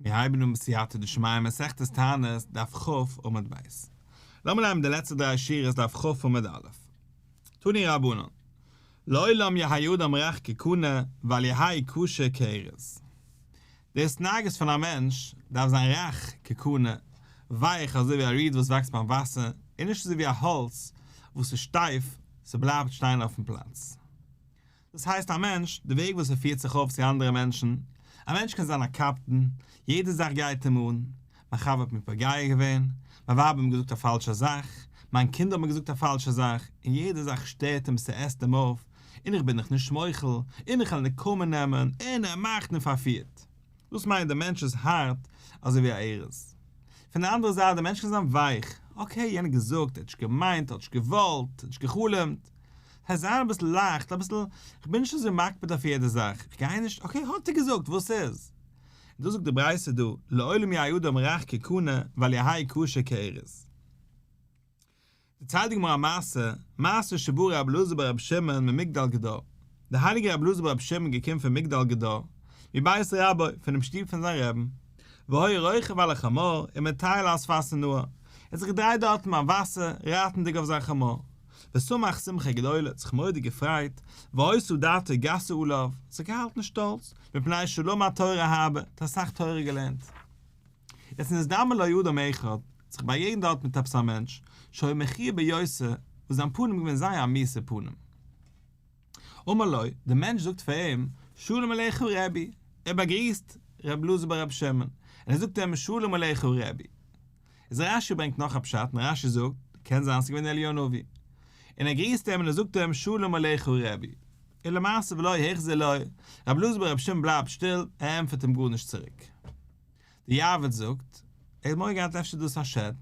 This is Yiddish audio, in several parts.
מיר הייבן אן בסייעתא דשמיא מסכת תענית, דף כ עמוד ב'. לאמיר נעמען די לעצטע דריי שורות דף כ עמוד א'. תנו רבנן, לעולם יהא אדם רך כקנה ואל יהא קשה כארז. די התנהגות פון א מענטש דארף זיין רך כקנה, ווייך אזוי ווי א reed וואס וואקסט ביים וואסער, און נישט אזוי ווי א האלץ וואס איז שטייף, ס'בלייבט שטיין אויפן פלאץ. דאס הייסט א מענטש, די וועג וואס ער פירט זיך אויף צו אנדערע מענטשן, א מענטש קען זיין א קפדן, יעדע זאך גייט אים אן, מיין חבר האט מיר פוגע געווען, מיין ווייב האט מיר געזאגט א פאלשע זאך, מיין קינד האט מיר געזאגט א פאלשע זאך, און יעדע זאך שטערט אים, ס'עסט אים אויף, און איך בין דיך נישט מוחל, און איך וועל נקמה נעמען, און ער מאכט און פארפירט. דאס מיינט דער מענטש איז הארט אזוי ווי א ארז. פון די אנדערע זייט דער מענטש קען זיין ווייך, okay יענער האט געזאגט, ער האט נישט געמיינט, ער האט נישט געוואלט, ער האט נישט גע'חלומ'ט. ס'הייסט זיין אביסל לייכט, אביסל, כ'בין נישט אזוי מקפיד אויף יעדע זאך, כ'גיי נישט, okay האט ער געזאגט, וואס איז? און דאס זאגט די ברייתא דא, לעולם יהא אדם רך כקנה ואל יהא קשה כארז. דערציילט די גמרא א מעשה, מעשה שבא רבי אלעזר ברבי שמעון ממגדל גדור, דער הייליגער רבי אלעזר ברבי שמעון געקומען פון מגדל גדור, מבית רבו, פונעם שטוב פון זיין רעבן, והיה רוכב על החמור ומטייל על שפת הנהר, ער האט זיך געדרייט דארטן ביים וואסער, רייטנדיג אויף זיין חמור, ושמח שמחה גדולה, האט זיך מורא'דיג געפרייט, והיתה דעתו גסה עליו, האט זיך געהאלטן שטאלץ, מפני שלמד תורה הרבה, האט אסאך תורה געלערנט. יעצט נזדמן לו אדם אחד, האט זיך באגעגנט דארט מיט עפעס א מענטש, שהיה מכוער ביותר, וואס זיין פנים איז געווען זייער א מיאוס'ע פנים. אמר לו, דער מענטש זאגט פאר אים, שלום עליך רבי, ער באגריסט ר' אלעזר ברבי שמעון, און ער זאגט אים שלום עליך רבי. איז רשי ברענגט נאך א פשט און רשי זאגט, קען זיין ס'איז געווען אליהו הנביא. און ער גריסט אים און ער זאגט אים שלום עליך רבי. און למעשה ולא החזיר לו, רבי אלעזר ברבי שמעון בלייבט שטיל, ער ענטפערט אים גארנישט צוריק. די יעבץ זאגט, ער האט מורא געהאט אפשר איז דאס א שד,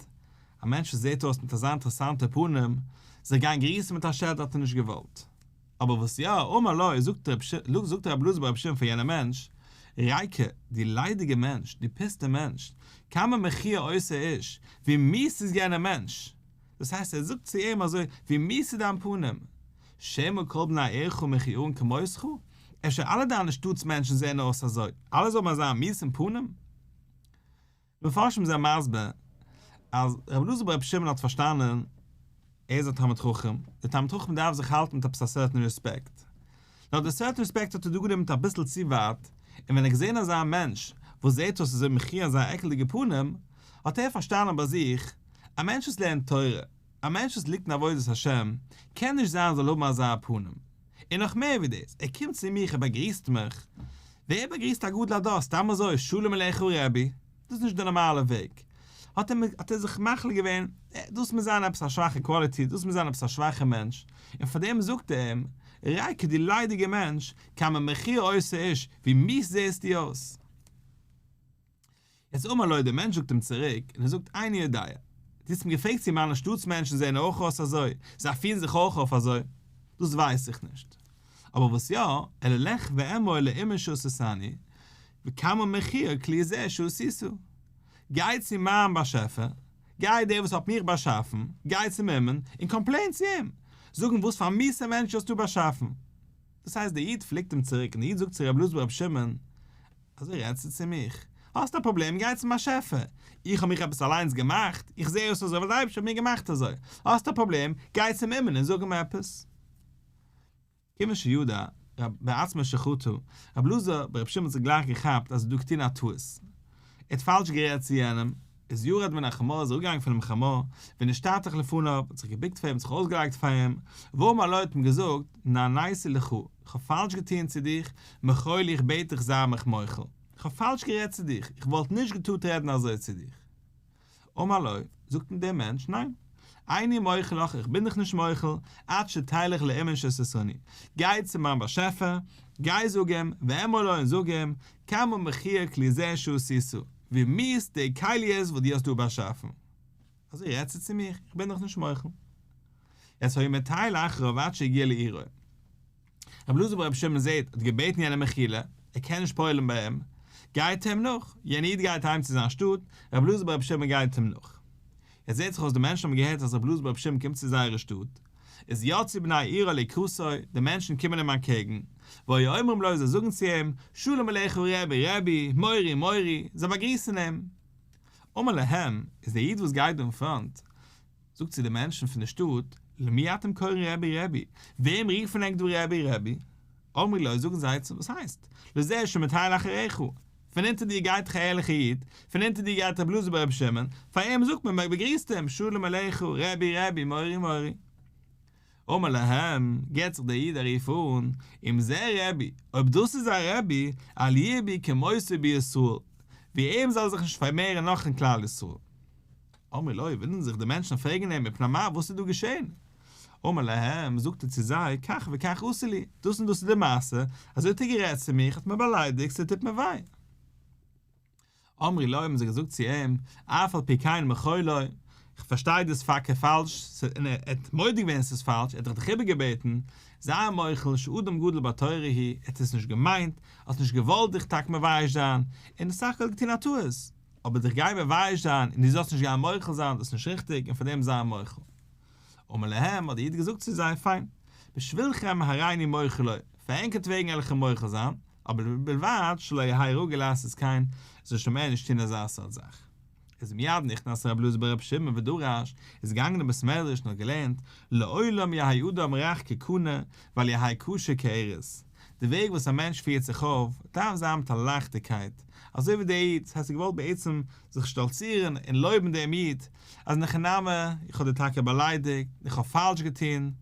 א מענטש וואס זעט אויס מיט אזא אינטערעסאנטע פנים, זיך גיין גריסן מיט א שד האט ער נישט געוואלט. אבער וואס יא, אמר לו, זאגט רבי אלעזר ברבי שמעון פאר יענעם מענטש, ריקא, דו ליידיגע מענטש, דו פוסטע מענטש, כמה מכוער אותו איש, ווי מיאוס איז יענער מענטש! דאס הייסט ער זאגט צו אים אזוי, ווי מיאוס איז דיין פנים! שמא כל בני עירך מכוערין כמותך? אפשר אלע דיינע שטאטס מענטשן זעען אויס אזוי, אלע זאלן אזא מיאוס'ן פנים? די מפרשים זענען מסביר אז רבי אלעזר ברבי שמעון האט פארשטאנען ער איז א תלמיד חכם, דער תלמיד חכם דארף זיך האלטן מיט עפעס א certain רעספעקט, נאר די certain רעספעקט האט ער דא גענומען אביסל צו ווייט, און ווען ער האט געזען אזא מענטש וואס זעט אויס אזוי מכוער אזא עקלדיגע פנים, האט ער פארשטאנען ביי זיך, א מענטש וואס לערנט תורה, א מענטש וואס ליגט אין עבודת השם, קען נישט זיין זאל האבן אזא פנים. און נאך מער ווי דאס, ער קומט צו מיך, ער באגריסט מיך. ווער באגריסט א גדול הדור סתם אזוי, שלום עליך רבי? דאס איז נישט די נארמאלע וועג. האט ער האט ער זיך מחליט געווען, דאס מוז זיין עפעס א שוואכע quality, דאס מוז זיין עפעס א שוואכע מענטש, און פאר דעם זאגט ער אים, ריקא דו ליידיגע מענטש, כמה מכוער אותו איש, ווי מיאוס זעסטו אויס. יעצט אמר לו, דער מענטש זאגט אים צוריק, און ער זאגט, איני יודע, דו האסט מיר געפרעגט צו מיינע שטאטס מענטשן זעען אויך אויס אזוי, זיי פירן זיך אויך אויף אזוי, דאס ווייס איך נישט. אבער וואס יא, אלא לך ואמור לאומן שעשאני, וכמה מכוער כלי זה שעשית. גיי צו מיין באשעפער, גיי דער וואס האט מיך באשאפן, גיי צום אומן, און complain צו אים, זאג אים וואס פאר א מיאוס'ע מענטש האסטו באשאפן. דאס הייסט דער איד פליקט אים צוריק און דער איד זאגט צו רבי אלעזר ברבי שמעון, אזוי רעדסטו צו מיך? האסט א פראבלעם גיי צום באשעפער, איך האב מיך עפעס אליינס געמאכט? איך זע אויס אזוי ווייל דער אייבערשטער האט מיר געמאכט אזוי, האסט א פראבלעם גיי צום אומן און זאג אים עפעס. כיוון שידע בעצמו שחטא, רבי אלעזר ברבי שמעון האט זיך גלייך געכאפט אז ער האט דא געטון א טעות, ער האט פאלש גערעדט צו יענעם, איז ירד מן החמור איז אראפגעגאנגען פונעם חמור, ונשתטח לפניו, האט זיך געבוקט פאר אים, זיך אויסגעלייגט פאר אים, ואמר לו האט אים געזאגט, נעניתי לך, איך האב פאלש געטון צו דיך, מחול לי איך בעט דיך זיי מיך מוחל, איך האב פאלש גערעדט צו דיך, איך וואלט נישט געטארט רעדן אזוי צו דיך. אמר לו, זאגט אים דער מענטש, ניין, איני מוחל לך, איך בין דיך נישט מוחל, עד שתלך לאומן שעשאני, גיי צו מיין באשעפער, גיי זאג אים, ואמור לו און זאג אים, כמה מכוער כלי זה שעשית, ווי מיאוס די כלי איז וואס דו האסט דא באשאפן. אזוי רעדסטו צו מיך? איך בין דיך נישט מוחל. יעצט היה מטייל אחריו עד שהגיע לעירו. רבי אלעזר ברבי שמעון זעט, האט געבעטן יענעם מחילה, ער קען נישט פועל'ן ביי אים, גייט אים נאך, יענער איד גייט אהיים צו זיין שטאט, רבי אלעזר ברבי שמעון גייט אים נאך. יעצט זעט זיך אויס די מענטשן האבן געהערט אז רבי אלעזר ברבי שמעון קומט צו זייערע שטאט, איז יצאו בני עירו לקראתו, די מענטשן קומען אים אנטקעגן, והיו אומרים לו זיי זאגן צו אים, שלום עליך רבי רבי, מורי מורי, זיי באגריסן אים. אמר להם, איז דער איד וואס גייט דא אין פראנט, זאגט צו די מענטשן פון די שטאט, למי אתם קוראים רבי רבי, וועם רופן ענק דא רבי רבי? אמרו לו, זאגן זיי צו, וואס הייסט? לזה שמטייל אחריך, פון אונטער דיר גייט דאך א ערליכער איד, פון אונטער דיר גייט רבי אלעזר ברבי שמעון, פאר אים זאגט מען, מען באגריסט אים, שלום עליך, רבי רבי, מורי מורי. אמר להם, געט זיך דער איד א רוף אן, אם זה רבי, אויב דאס איז א רבי, אל ירבו כמותו בישראל, ווי אים זאל זיך נישט פארמערן נאך אין כלל ישראל. אמרו לו, וואונדערן זיך די מענטשן און פרעגן אים, מפני מה, וואס איז דא געשען? אמר להם, זאגט ער צו זיי, כך וכך עשו לי, דאס און דאס איז די מעשה, אזוי האט ער גערעדט צו מיך, האט מיר באליידיגט, ס'טוט מיר וויי. אמרו לו, האבן זיי געזאגט צו אים, אף על פי כן מחול לו, איך פארשטיי דאס איז טאקע פאלש, און ער האט מודה געווען עס איז פאלש, ער האט דיך דאך איבערגעבעטן, זיי מוחל, שאדם גדול בתורה הוא, ער האט עס נישט געמיינט, ער האט נישט געוואלט דיך טאקע מבייש זיין, און סך הכל געטון א טעות, אבער דיך גיין מבייש זיין און דו זאלסט נישט גיין מוחל זיין, דאס איז נישט ריכטיג, און פאר דעם זיי מוחל. אמר להם, האט דער איד געזאגט צו זיי, פיין, בשבילכם הריני מוחל לו, פאר ענקערטוועגן וועל איך אים מוחל זיין, אבער ובלבד שלא יהא רגיל לעשות כן, זאל שוין מער נישט טון אזא סארט זאך. איז מיד נכנס רבי אלעזר ברבי שמעון ודרש, איז געגאנגען אין בית מדרש און האט געלערנט, לעולם יהא אדם רך כקנה, ואל יהא קשה כארז. די וועג וואס א מענטש פירט זיך אויף, דארף זיין מיט א לייכטיגקייט, אזוי ווי דער איד, ס'הייסט ער האט געוואלט בעצם זיך שטאלצירן און לויבן דעם איד, אז אין הכי נמי, איך האב דיר טאקע באליידיגט, איך האב פאלש געטון,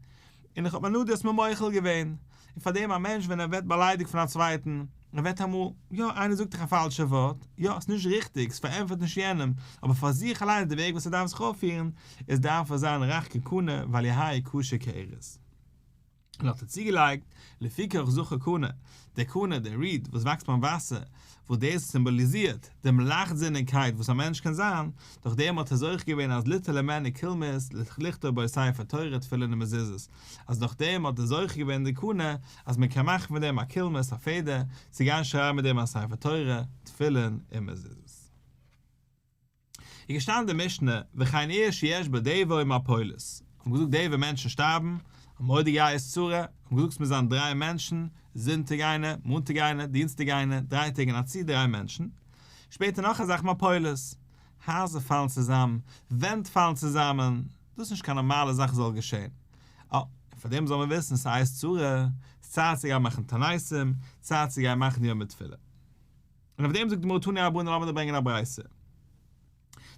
און איך האב הנאה דו האסט מיר מוחל געווען, און פאר דעם א מענטש ווען ער ווערט באליידיגט פון א צווייטן, ער ווערט אמאל, יא איינער זאגט דיך א פאלשע ווארט, יא ס'איז נישט ריכטיג, ס'פארענטפערט נישט יענעם, אבער פאר זיך אליינס די וועג וואס ער דארף זיך אויפפירן, איז דארף ער זיין רך כקנה ואל יהא קשה כארז. און האט ער צוגעלייגט, לפיכך זכה קנה, דער קנה, דער ריד וואס וואקסט ביים וואסער, וואס דאס סימבאליזירט דעם לייכטזיניגקייט וואס א מענטש קען זיין, דורך דעם האט ער זוכה געווען אז ליטול הימנו קולמוס, לכתוב בו ספר תורה תפילין ומזוזות, אז דורך דעם האט ער זוכה געווען די קנה אז מען קען מאכן פון דעם א קולמוס א פעדער צו גיין שרייבן מיט דעם א ספר תורה, תפילין און מזוזות. איז געשטאנען די משנה, וכן עיר שיש בה דבר ומפולת, האבן געזאגט דבר מענטשן שטארבן, א מורא'דיגע עת צרה, האבן געזאגט ס'מוז זיין דריי מענטשן, זונטאג איינער, מאנטאג איינער, דינסטאג איינער, דריי טעג אין א צי דריי מענטשן, שפעטער נאך א זאך מפולת, הייזער פאלן צוזאם, ווענט פאלן צוזאמען, דאס איז נישט קיין נארמאלע זאך זאל געשען, אה, און פאר דעם זאל מען וויסן ס'איז עת צרה, ס'צייט צו גיין מאכן תעניתים, צייט צו גיין מאכן יומי תפילה. און אויף דעם זאגט די גמרא תנו רבנן לאמיר דיר ברענגען א ברייתא.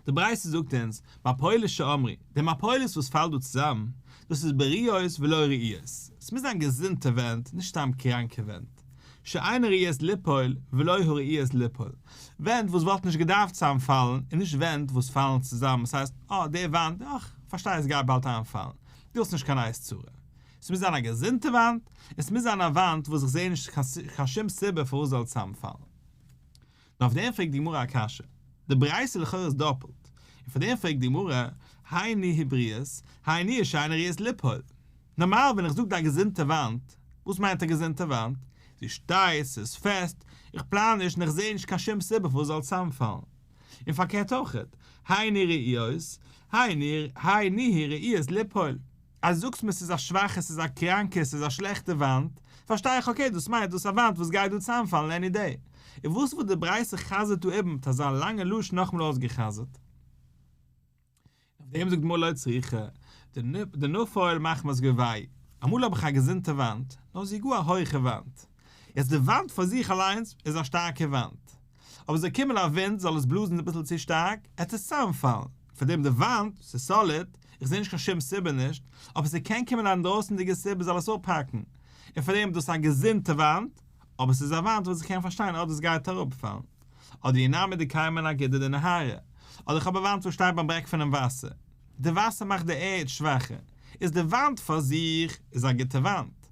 די ברייתא זאגט אונז, מפולת שאמרו, די מפולת וואס פאלט דא צוזאם, דאס איז בריאות ולא רעועות, עס מוז זיין געזונטע ווענט, נישט סתם קראנקע ווענט, שאינן ראויות ליפול ולא הראויות ליפול, ווענט וואס וואלטן נישט געדארפט צוזאמפאלן, און נישט ווענט וואס פאלן צוזאם, עס הייסט, אה, די וואנט, אה, כ'פארשטיי עס גייט באלד איינפאלן, דאס איז נישט קיין עת צרה. עס מוז זיין א געזונטע וואנט, און עס מוז זיין א וואנט וואס איך זע נישט קיין שום סיבה פארוואס זאל צוזאמפאלן. נאר אויף דעם פרעגט די גמרא א קשיא, די ברייתא לכאורה איז דאפלט, און פאר דעם פרעגט די גמרא, הי ניהו בריאות, הי ניהו שאינן ראויות ליפול. נארמאל ווען איך זאג א געזונטע וואנט, וואס מיינט א געזונטע וואנט? זי שטייט, ס'איז פעסט, איך פלאן נישט און איך זע נישט קיין שום סיבה פארוואס זאל צוזאמפאלן. און פארקערט אויכעט, הי ניהו רעועות, הי ניהו ראויות ליפול. אז דו זאגסט מיר ס'איז א שוואכע, ס'איז א קראנקע, ס'איז א שלעכטע וואנט, פארשטיי איך okay דאס מיינט דאס איז א וואנט וואס גייט דא צוזאמפאלן any day. און וואס וואס די ברייתא חזר'ט דא איבער מיט אזא לאנגע לשון נאכאמאל אויסגע'חזר'ט. אויף דעם זאגט די גמרא לא צריכא, דנפול מחמת גובהו, אמאל האב איך א געזונטע וואנט, נאר זי איז גאר א הויכע וואנט. יעצט די וואנט פאר זיך אליינס איז א שטארקע וואנט, אבער זאל קומען א ווינט זאל עס בלאזן אביסל צו שטארק, עט עס צוזאמפאלן, פאר דעם די וואנט, ס'איז solid, איך זע נישט קיין שום סיבה נישט, אבער ס'קען קומען א אינדרויסענדיגע סיבה זאל עס אפהאקן, און פאר דעם איז דאס א געזונטע וואנט, אבער ס'איז א וואנט וואס איך קען פארשטיין אז דאס גייט אראפפאלן. אדער אי נמי דקיימא אגודא דנהרא, אדער איך האב א וואנט וואס שטייט ביים ברעג פונעם וואסער, די וואסער מאכט די ערד שוואכער, איז די וואנט פאר זיך איז א גוטע וואנט,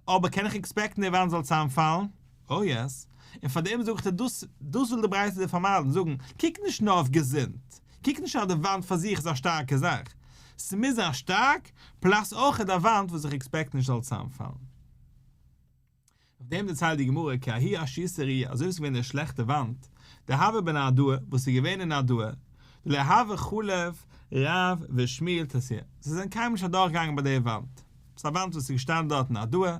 אבער קען איך expect ן די וואנט זאל צוזאמפאלן? oh yes, און פאר דעם זאג איך דיר דאס, דאס וויל די ברייתא דיר פארמיידן, זאגן, קוק נישט נאר אויף געזונט, קוק נישט אז די וואנט פאר זיך איז א שטארקע זאך, ס'מוז זיין שטארק, plus אויך א וואנט וואס איך expect נישט זאל צוזאמפאלן. אויף דעם דערציילט די גמרא כי ההיא אשיתא רעיעא, אזוי ווי ס'איז געווען די שלעכטע וואנט, דהוה בנהרדעא, וואס איז געווען אין נהרדעא, דלא הוו חליף רב ושמואל תרתיהו, זיי זענען קיינמאל נישט אדורכגעגאנגען ביי די וואנט, ס'איז א וואנט וואס איז געשטאנען דארט אין נהרדעא.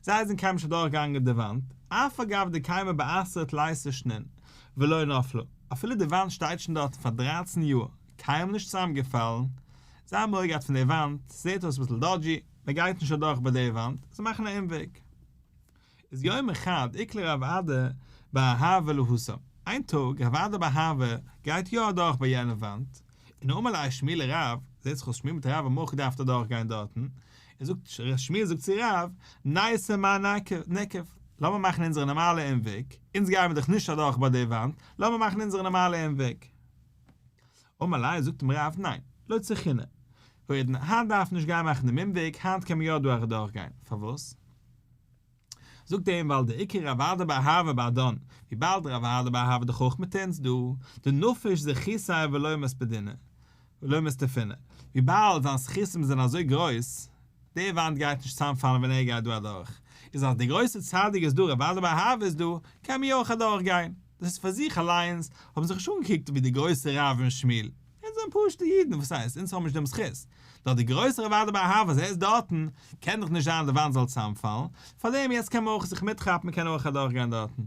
זיי זענען קיינמאל נישט אדורכגעגאנגען די וואנט, אף על גב דקיימא בעשרה תליסר שנין, ולא נפלה, אפילו די וואנט שטייט שוין דארט פאר דרייצן יאר, קיינמאל נישט צוזאמגעפאלן, זיי האבן מורא געהאט פון די וואנט, ס'זעט אויס אביסל dodgy, מען גייט נישט אדורך ביי די וואנט, זיי מאכן א אומוועג. איז יומא חד איקלע רב אדא בר אהבה להתם, איין טאג רב אדא בר אהבה גייט יא אדורך ביי יענע וואנט, און אמר ליה שמואל לרב, זעט זיך אויס שמואל מיט רב האבן אויך געדארפט אדורך גיין דארטן, און זאגט שמואל זאגט צו רב, ניתי מר ניקף, לאמיר מאכן אונזערע נארמאלע אומוועג, אונז גייען מיר דאך נישט אדורך ביי די וואנט, לאמיר מאכן אונזערע נארמאלע אומוועג. אמר ליה זאגט אים רב ניין, לא צריכינא, האידנא, היינט דארף מען נישט גיין מאכן דעם אומוועג, היינט קען מען יא דא אדורך גיין, פארוואס? זאגט ער אים ווייל דאיכא רב אדא בר אהבה בהדן, וויבאלד רב אדא בר אהבה איז דאך אויך מיט אונז דא, דנפיש זכותיה ולא מספדינא, ולא מסתפינא, וויבאלד זיין זכותים זענען אזוי גרויס, די וואנט גייט נישט צוזאמפאלן ווען ער גייט דא אדורך, איז אז דער גרויסער צדיק איז דא רב אדא בר אהבה איז דא, קען מען יא אויך אדורך גיין, דאס איז פאר זיך אליינס, האבן זיך נישט אנגעקוקט ווי די גרויסע רב און שמואל, אונז זענען פשוטע אידן, וואס הייסט, אונז האבן נישט דעם זכות, נאר די גרויסע רב אדא בר אהבה אז ער איז דארטן, קען דאך נישט זיין די וואנט זאל צוזאמפאלן, פארדעם יעצט קען מען אויך זיך מיטכאפן מען קען אויך אדורך גיין דארטן.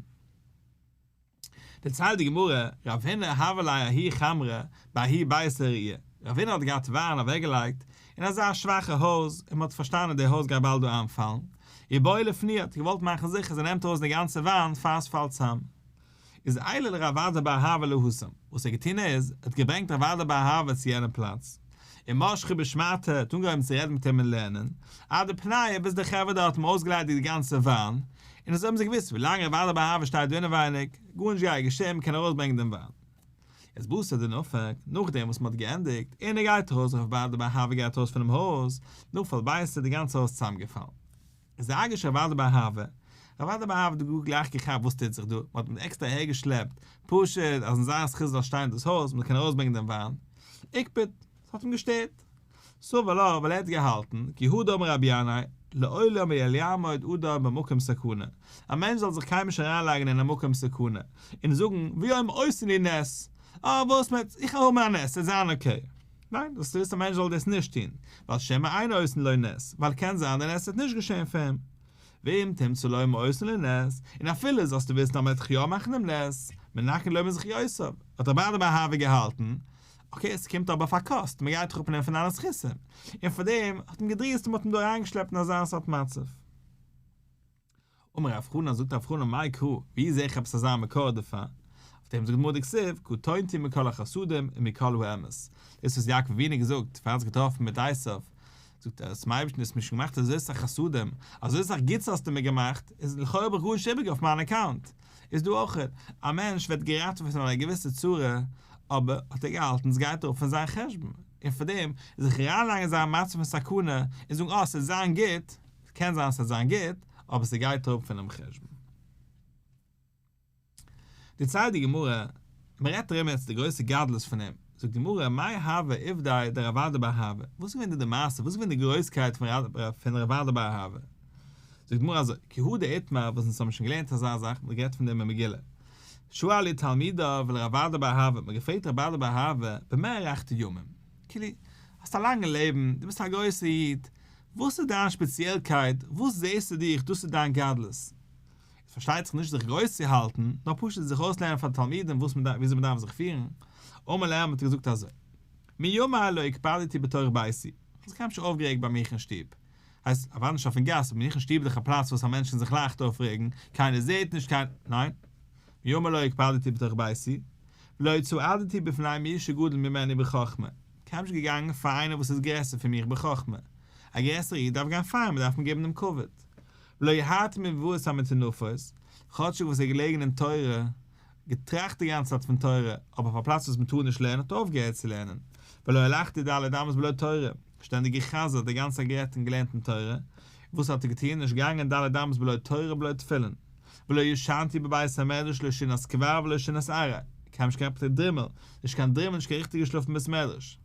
דערציילט די גמרא, רב הונא הוה ליה ההוא חמרא בההוא ביתא רעיעא, רב הונא האט געהאט וויין אוועקגעלייגט אין אזא שוואכע הויז, און מען האט פארשטאנען די הויז גייט באלד דא איינפאלן, איבעי לפנויי האט ער געוואלט מאכן זיכער אז ער נעמט ארויס די גאנצע וויין פאר עס פאלט צאם. איז עייליה לרב אדא בר אהבה להתם, וואס ער האט געטון איז, ער האט געברענגט רב אדא בר אהבה צו יענעם פלאץ, ומשכיה בשמעתא, האט אנגעהויבן צו רעדן מיט אים אין לערנען, עד דפניוה ביז די חברה דארט האבן אויסגעליידיגט די גאנצע וויין, און אזוי האבן זיי געוואוסט ווילאנג רב אדא בר אהבה שטייט דא אינעווייניג, גארנישט גייט געשען, מ'קען ארויסברענגען דעם וויין. איז בתר דנפק, נאכדעם וואס מ'האט געענדיגט, און ער גייט ארויס, רב אדא בר אהבה גייט ארויס פונעם הויז, נפל ביתא איז די גאנצע הויז צוזאמגעפאלן. איז אגש רב אדא בר אהבה, רב אדא בר אהבה האט גאר גלייך געכאפט וואס טוט זיך דא, מען האט אים עקסטער אהער געשלעפט, פשוט אז אין זיין זכות זאל שטיין דאס הויז, מען זאל קענען ארויסברענגען דעם וויין, איקפד, עס האט אים געשטערט. סבר לה, ווייל ער האט געהאלטן, כי הא דאמר רבי ינאי, לעולם אל יעמוד אדם במקום סכנה, א מענטש זאל זיך קיינמאל נישט אריינלייגן אין א מקום סכנה, און זאגן, ויום עושין לי נס, אה וואס מיט, איך האב א נס, ס'וועט זיין okay. ניין, דאס איז א מענטש זאל דאס נישט טון, ווייל שמא אין עושין לו נס, ווייל קען זיין די נס וועט נישט געשען פאר אים. ואם תמצא לומר עושין לו נס, און אפילו זאלסטו וויסן אז מען וועט דאך יא מאכן דעם נס, מנכין לו מזכיותיו, האט רב אדא בר אהבה געהאלטן, okay עס קומט אבער אויף א קאסט, מען גייט דאך אפנעמען פון דיינע זכותים, און פאר דעם האט אים געדריסט און מען האט אים דא אריינגעשלעפט אין אזא סארט מצב. אמר רב חנן, זאגט רב חנן מאי קרא, ווי זעה איך עפעס אזא מקור דערפאר? אויף דעם זאגט די גמרא דכתיב, קטונתי מכל החסדים ומכל האמת. דאס וואס יעקב אבינו געזאגט פאר ער האט זיך געטראפן מיט עשיו, זאגט ער, צום אייבערשטן האסט מיר שוין געמאכט אזוי סאך חסדים, אזוי סאך גוטס האסטו מיר געמאכט, איז לכאורה האב איך גארנישט איבעריג אויף מיין account. איז דא אויך, א מענטש ווערט געראטעוועט פון א געוויסע צרה, אבער האט ער געהאלטן עס גייט אראפ פון זיין חשבון, און פאר דעם זיך אריינלייגן אין אזא מצב פון סכנה און זאגן אה ס'וועט זיין גוט, קען זיין ס'וועט זיין גוט, אבער ס'גייט אראפ פונעם חשבון. דערציילט די גמרא, מ'רעדט ארום יעצט די גרויסע גדלות פון אים, זאגט די גמרא, מאי הוה עובדיה דרב אדא בר אהבה, וואס איז געווען די מעשה, וואס איז געווען די גרויסקייט פון רב אדא בר אהבה? זאגט די גמרא אזוי, כי הא דאיתמר, וואס אונז האבן שוין געלערנט אזא זאך, מ'האט גערעדט פון דעם אין מגילה, שאלו תלמידיו לרב אדא בר אהבה, מ'האט געפרעגט רב אדא בר אהבה, במה הארכת ימים? כאילו, האסט א לאנגע לעבן, דו ביסט א גרויסער איד, וואס איז דיין שפעציעלקייט, וואס זעסטו דיך, דאס איז דיין גדלות? איז פארשטייט זיך נישט זיך גרויס צו האלטן, נאר פשוט זיך אויסלערנען פאר די תלמידים וואס מען דארף, וויאזוי מען דארף זיך פירן. אמר להם האט ער געזאגט אזוי, מימי לא הקפדתי בתוך ביתי, איך האב זיך קיינמאל נישט אויפגערעגט ביי מיך אין שטוב, הייסט, אוודאי נישט אויפן גאס, אבער ביי מיך אין שטוב איז דאך א פלאץ וואס א מענטש קען זיך לייכט אויפרעגן, קיינער זעט נישט, קיינער, ניין, מימי לא הקפדתי בתוך ביתי, ולא צעדתי בפני מי שגדול ממני בחכמה, קיינמאל נישט געגאנגען פאר איינער וואס איז גרעסער פון מיך בחכמה, א גרעסערע איד דארף גיין פאר אים, דארף מען געבן דעם כבוד. ולא הרהרתי במובאות המטונפות, כאטשיג וואס ער איז געלעגן אין תורה, געטראכט די גאנצע צייט פון תורה, אבער אויף א פלאץ וואס מען טאר נישט לערנען האט ער אויפגעהערט צו לערנען. ולא הלכתי ד' אמות בלא תורה, שטענדיג גע'חזר'ט די גאנצע צייט גערעדט און געלערנט אין תורה, וואס האט ער געטון? נישט געגאנגען ד' אמות בלא תורה בלא תפילין. ולא ישנתי בבית המדרש לא שינת קבע ולא שינת עראי, קיינמאל נישט געכאפט קיין דרימל, נישט קיין דרימל נישט קיין ריכטיגע שלאף אין בית מדרש.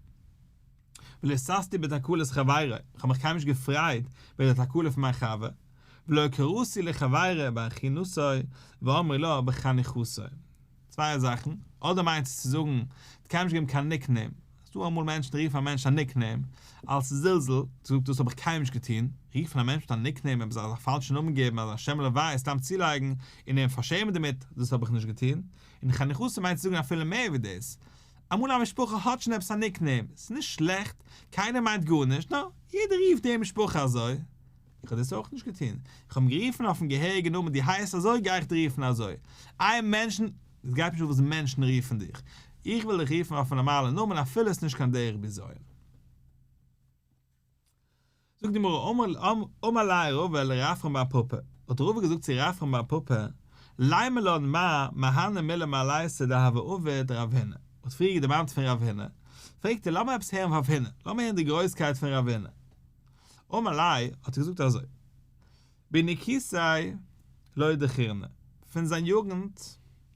ולא ששתי בתקלת חברי, איך האב מיך קיינמאל נישט געפרייט מיט די תקלה פון מיין חבר, ולא קראתי לחברי בחינתו ואמרי לה בחניכתו. צוויי זאכן, אדער מיינט עס צו זאגן, האט קיינמאל נישט געגעבן קיין nickname. ס'דא אמאל מענטשן רופן א מענטש א ניק נעים אלס זלזול, זאגט דאס האב איך קיינמאל נישט געטון, רופן א מענטש מיט א ניק נעים עפעס אזא פאלשע נאמען געבן אזא שם לוויי סתם צולייגן און אים פארשעמען דערמיט, דאס האב איך נישט געטון, און חניכתו מיינט צו זאגן אפילו מער ווי דאס, אמאל א משפחה האט שוין עפעס א ניק נעים, ס'איז נישט שלעכט, קיינער מיינט גארנישט, נאר יעדער רופט די משפחה אזוי. איך האב דאס אויך נישט געטון, איך האב אים גערופן אויפן געהעריגן נאמען, דו הייסט אזוי גיי איך דיר רופן אזוי, איי מענטשן, עס גייט נישט אן וואס מענטשן רופן דיך, איך וויל דיך רופן אויפן נארמאלן נאמען אפילו עס איז נישט קיין דרך בזיון. זאגט די גמרא, אמר ליה רבא לרפרם בר פפא, האט רבא געזאגט צו רפרם בר פפא, לימא לן מר מהני מילי מעלייתא דהוה עביד רב הונא, מ'האט פריער דערמאנט פון רב הונא, פרעגט ער לאמיר עפעס הערן פון רב הונא, לאמיר הערן די גרויסקייט פון רב הונא. אמר ליה, האט ער געזאגט אזוי, ביניקותיה לא דכירנא, פון זיין יוגנט,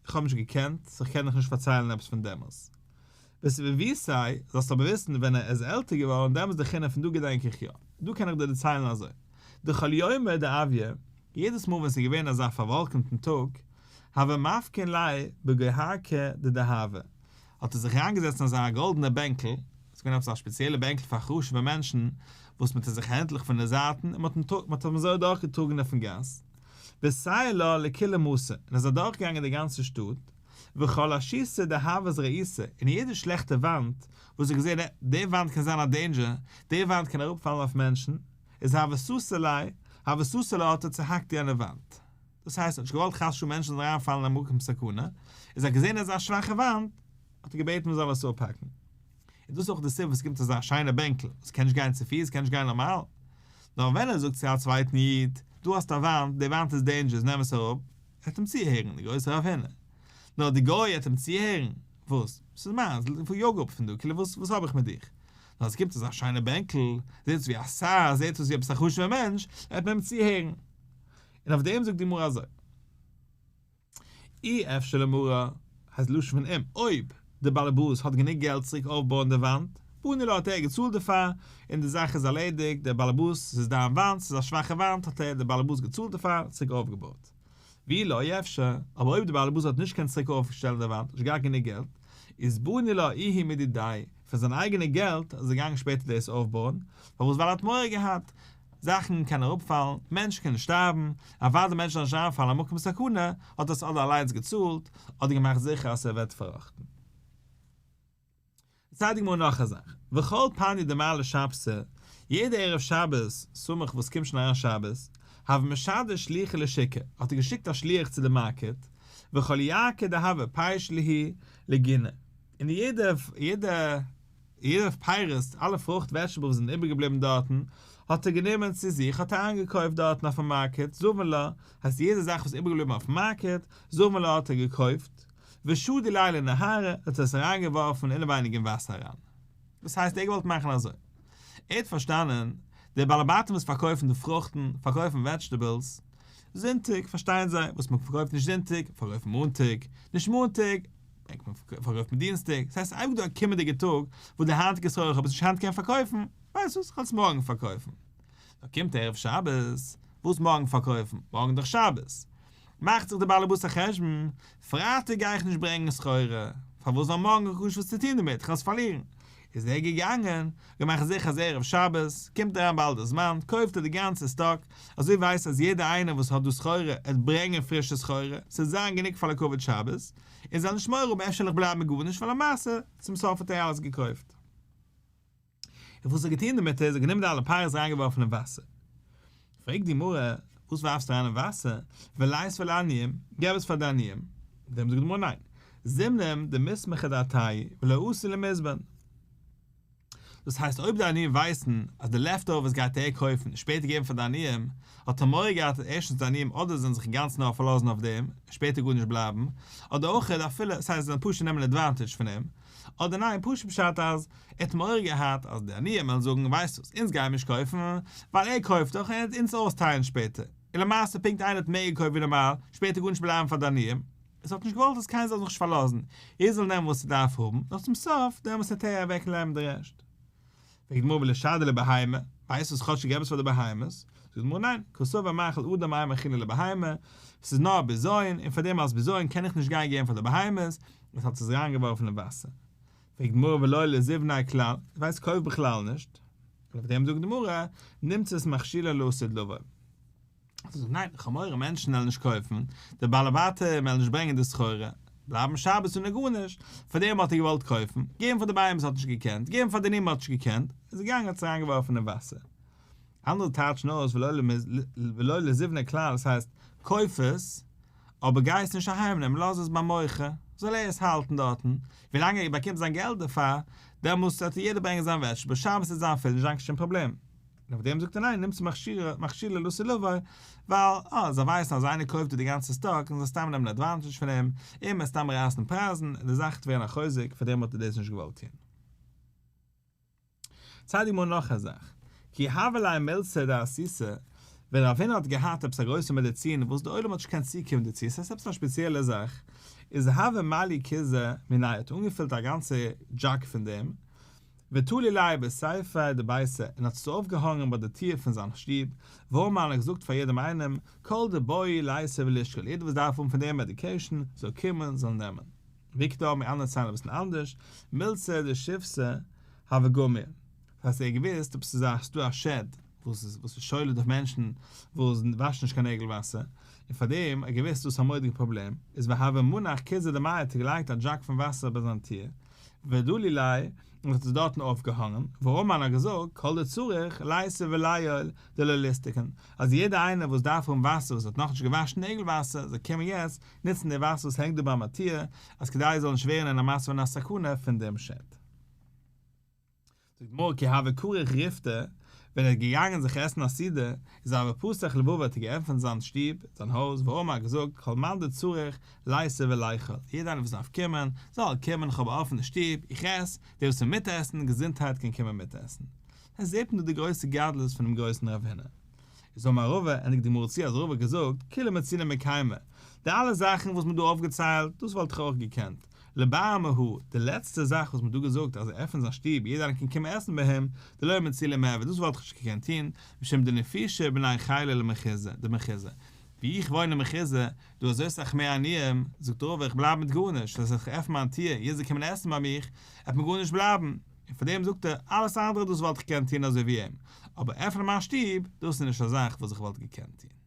איך האב נישט געקענט, סאו איך קען דיך נישט פארציילן עפעס פון דעמאלס. בסבבותיה, זאלסט אבער וויסן, ווען ער איז עלטער געווארן, דעמאלס דכירנא פון דא געדענק איך יא, דא קען איך דיר דערציילן אזוי, דכל יומא דאויא, יעדעס מאל ווען ס'איז געווען אזא פארוואלקענטן טאג, הוה מפקין ליה בגוהרקא דדהבא, האט ער זיך אריינגעזעצט אין אזא גאלדענע בענקל, ס'איז געווען עפעס א שפעציעלע בענקל פאר חשוב'ע מענטשן, וואס מ'האט זיך הענטלעך פון די זייטן און מ'האט אים אזוי אדורכגעטראגן אויפן גאס, וסייר לה לכולה מתא, און איז אדורכגעגאנגען די גאנצע שטאט, וכל אשיתא דהות רעיתא, און יעדע שלעכטע וואנט וואס ער האט געזען, די וואנט קען זיין א danger, די וואנט קען אראפפאלן אויף מענטשן, איז הוה סתר ליה, הוה סתר לה האט ער צוהאקט יענע וואנט. דאס הייסט ער האט נישט געוואלט חס ושלום מענטשן זאלן אריינפאלן אין א מקום סכנה, איז ער האט געזען אזא שוואכע וואנט, האט ער געבעטן מען זאל עס אפהאקן. און דאס איז אויך די סיבה וואס ס'קומט אזא שיינע בענקל, וואס קען נישט גיין צופיס, קען נישט גיין נארמאל. נאר ווען ער זאגט צו א צווייטן איד, דא האסטו א וואנט, די וואנט איז dangerous, נעם עס אראפ, וועט אים צוהערן, די גרויסע רב הונא. נאר די גוי וועט אים צוהערן, וואס? ס'איז מיינס, יאג אפ פון דא, כאילו וואס וואס האב איך מיט דיך? נאר עס קומט אזא שיינע בענקל, זעט אויס ווי א שר, זעט אויס ווי עפעס א חשוב'ער מענטש, וועט מען אים צוהערן. און אויף דעם זאגט די גמרא אזוי, אי אפשר למרא, הייסט לשון פון אם, אויב דער באלעבאס האט גענוג געלט צוריק אויפבויען די וואנט, בני לה האט ער געצאלט דערפאר, און די זאך איז ארלעדיגט, דער באלעבאס, ס'איז דיין וואנט, ס'איז א שוואכע וואנט, האט ער, דער באלעבאס, געצאלט דערפאר, צוריק אויפגעבויט. ואי לא אפשר, אבער אויב דער באלעבאס האט נישט קענען צוריק אויפשטעלן די וואנט, נישט געהאט גענוג געלט, איז בני לה איהו מדידיה, פון זיין אייגענע געלט איז ער געגאנגען שפעטער דאס אויפבויען, פארוואס ווייל ער האט מורא געהאט, זאכן קענען אראפפאלן, מענטשן קענען שטארבן, אוודאי מענטשן זאלן נישט אריינפאלן א מקום סכנה, האט ער עס אדער אליינס געצאלט, אדער געמאכט זיכער אז ס'ווערט פארראכטן. דערציילט די גמרא נאך א זאך, וכל פניא דמעלי שבתא, יעדע ערב שבת סמוך וואס קומט שוין אריין שבת, הוה משדר שליחא לשוקא, האט ער געשיקט א שליח צו די מארקעט, וכל ירקא דהוה פייש להו לגינה, און יעדע יעדע יעדע פירות, אלע פרוכט וועדזשטעבלס וואס זענען איבערגעבליבן דארטן, האט ער גענומען צו זיך, האט ער איינגעקויפט דארטן אויפן מארקעט, זבין לה, הייסט יעדע זאך וואס איז איבערגעבליבן אויפן מארקעט, זבין לה האט ער געקויפט, ושדי ליה לנהרא, האט ער עס אריינגעווארפן אינעווייניג אין וואסער אריין. דאס הייסט ער האט געוואלט מאכן אזוי. ער האט פארשטאנען, די בעלי בתים וואס פארקויפן די פרוכטן, פארקויפן וועדזשטעבלס, זונטאג פארשטייען זיי, וואס מען פארקויפט נישט זונטאג, פארקויפט מען מאנטאג, נישט מאנטאג, ברענגט מען פארקויפט מען דינסטאג, ס'הייסט אייביג דא א קומענדיגע טאג וואס די היינטיגע סחורה איך האב עס נישט היינט קענען פארקויפן, ווייסט וואס, כ'וועל עס מארגן פארקויפן. נאר קומט ערב שבת, וואס מארגן פארקויפן? מארגן דאך שבת. מאכט זיך דער באלעבאס א חשבון, פרייטאג גיי איך נישט ברענגען סחורה, פארוואס ווייל מארגן האב איך גארנישט וואס צו טון דערמיט, כ'וועל עס פארלירן. איז ער געגאנגען, געמאכט זיכער אז ערב שבת, קומט אריין באלד די זמן, קויפט ער די גאנצע סטאק, אזוי ווייסט אז יעדער איינער וואס האט דא סחורה, עט ברענגען פרישע סחורה, ס'עט זיין גענוג פאר לכבוד שבת, און זאל נישט מורא האבן אפשר וועל איך בלייבן מיט גארנישט ווייל למעשה צום סוף האט ער אלעס געקויפט. און וואס ער האט געטון דערמיט איז ער האט גענומען די אלע פירות אריינגעווארפן אין וואסער. פרעגט די גמרא, וואס ווארפסטו אריין אין וואסער? וליתביה לעניים, געב עס פאר די עניים. דעם זאגט די גמרא ניין, זימנין דמיסמכא דעתייהו ולא אתו למיזבן. דאס הייסט אויב די עניים ווייסן אז די לעפט אווערס גייט ער קויפן און שפעטער געבן פאר די עניים, האט ער מורא געהאט אז ערשטנס די עניים אדער זענען זיך אינגאנצן נאר פארלאזן אויף דעם און שפעטער גארנישט בלייבן, אדער אויך אפילו ס'הייסט זיי זאלן פשוט נעמען advantage פון אים, אדער ניין פשוט פשט אז ער האט מורא געהאט אז די עניים וועלן זאגן ווייסט וואס אונז גייען נישט קויפן ווייל ער קויפט דאך און ער וועט אונז אויסטיילן שפעטער, און למעשה פונקט איינער האט מער געקויפט ווי נארמאל, שפעטער גארנישט בלייבן פאר די עניים. עס האט נישט געוואלט אז קיינער זאל זיך נישט פארלאזן, יעדער זאל נעמען וואס ער דארף האבן, נאר צום סוף דעמאלטס וועט ער אוועק נעמען די רעשט. פרעגט די גמרא ולישדי לבהמה, ווייסט וואס כאטש געב עס פאר די בהמות? זאגט די גמרא ניין, קסבר מאכל אדם אין מאכילין לבהמה, עס איז נאר א בזיון, און פאר דעם אלס בזיון קען איך נישט גיין געבן פאר די בהמות, עס האט עס אריינגעווארפן אין וואסער. פרעגט די גמרא ולא לזבניה כלל, דו ווייסט קויף בכלל נישט, און אויף דעם זאגט די גמרא, נמצאת מכשילה לעתיד לבוא. זאגט ניין, איך האב מורא מענטשן וועלן נישט קויפן, די בעלי בתים וועלן נישט ברענגען די סחורה, בלייבן שבת אן גארנישט, פאר דעם האט ער געוואלט קויפן, געבן פאר די בהמות האט נישט געקענט, געבן פאר די עניים האט נישט געקענט, איז ער געגאנגען האט עס אריינגעווארפן אין וואסער. אנדערע טייטשן אויס ולא לזבניה כלל, עס הייסט, קויף עס, אבער גיי עס נישט אהיים נעמען, לאז עס ביים מוכר, זאל ער עס האלטן דארטן, ווילאנג ער באקומט זיין געלט דערפאר, דעמאלס וועט יעדער ברענגען זיין וועדזשטעבל, שבת וועט זיין פול, נישט זיין קיין שום פראבלעם. און אויף דעם זאגט ער ניין, נמצאת מכשילה לעתיד לבוא, ווייל אה, זיי ווייסן אז איינער קויפט דא די גאנצע סטאק און זיי סתם נעמען advantage פון אים, און מ'וועט סתם רייסן פרייזן, און די זאך וועט ווערן א חוזק, פאר דעם האט ער דאס נישט געוואלט טון. ציילט די גמרא נאך א זאך, כי הוה ליה מילתא דעסיסא, ווען רב הונא האט געהאט עפעס א גרויסע מעדיצין וואס די עולם האט נישט געקענט צוקומען דערצו, עס איז עפעס א שפעציעלע זאך, איז הוה מלי כוזא מיניה האט אנגעפילט א גאנצע jug פון דעם, ותלי ליה בסיפיה דביתיה און האט עס אויפגעהאנגען ביי די טיר פון זיין שטוב, ואמר און האט געזאגט פאר יעדעם איינעם, כל דבעי ליתא ולישקול, יעדער וואס דארף האבן פון דעם medication, זאל קומען, זאל נעמען. ואיכא דאמרי אנדערע ציילן אביסל אנדערש, מילתא דשיבתא הוה גמיר. דאס הייסט ער האט געוואוסט אויב ס'איז א ס'דא א שד וואס איז וואס איז שולט אויף מענטשן וואס וואשן נישט קיין נעגל וואסער, און פארדעם האט געוואוסט דאס איז א מורא'דיגע פראבלעם, איז והוה מנח כוזא דמיא האט ער געלייגט א jug פון וואסער ביי זיין טיר, ודלי ליה, און האט עס דארטן אויפגעהאנגען, ואמר האט געזאגט, כל דצריך ליתי וליעול דלא ליסתכן, אז יעדער איינער וואס דארף האבן וואסער וואס האט נאכנישט געוואשן נעגל וואסער, זאל קומען יעצט נוצן די וואסער וואס הענגט דא ביים טיר, אז כדי ער זאל נישט ווערן אין א מצב פון א סכנה פון דעם שד. זאגט די גמרא כי הוה כריך ריפתא, ווען ער איז געגאנגען זיך עסן א סעודה, איז הוה פתח לבבא האט ער געעפנט זיין שטוב, זיין הויז, ואמר האט געזאגט, כל מאן דצריך ליתי וליכול, יעדער איינער וואס דארף קומען, זאל קומען, איך האב א אפענע שטוב, איך עס, דער וואס וויל מיטעסן, געזונטהייט קען קומען מיטעסן. עס זעט מען דא די גרויסע גדלות פונעם גרויסן רב הונא. איז אמר רבא, ענדיגט די גמרא צו אז רבא האט געזאגט, כולהו מצינא מקיימא, די אלע זאכן וואס מען האט דא אויפגעציילט, דאס וואלט איך אויך געקענט, לבר מהא, די לעצטע זאך וואס מען האט דא געזאגט אז ער עפענט זיין שטוב יעדער איינער קען קומען עסן ביי אים, דלא מצי למיעבד, דאס וואלט איך נישט געקענט טון, משום דנפישי בני חילא למחוזא, דמחוזא, ווי איך וואוין אין מחוזא, דא אזוי סאך מער עניים, זאגט רבא איך בלייב מיט גארנישט, אז איך עפן מיין טיר יעדער זאל קומען עסן ביי מיך, עט מיר גארנישט בלייבן. און פאר דעם זאגט ער, אלעס אנדערע דאס וואלט איך געקענט טון אזוי ווי אים, אבער עפענען מיין שטוב, דאס איז נישט א זאך וואס איך וואלט געקענט טון.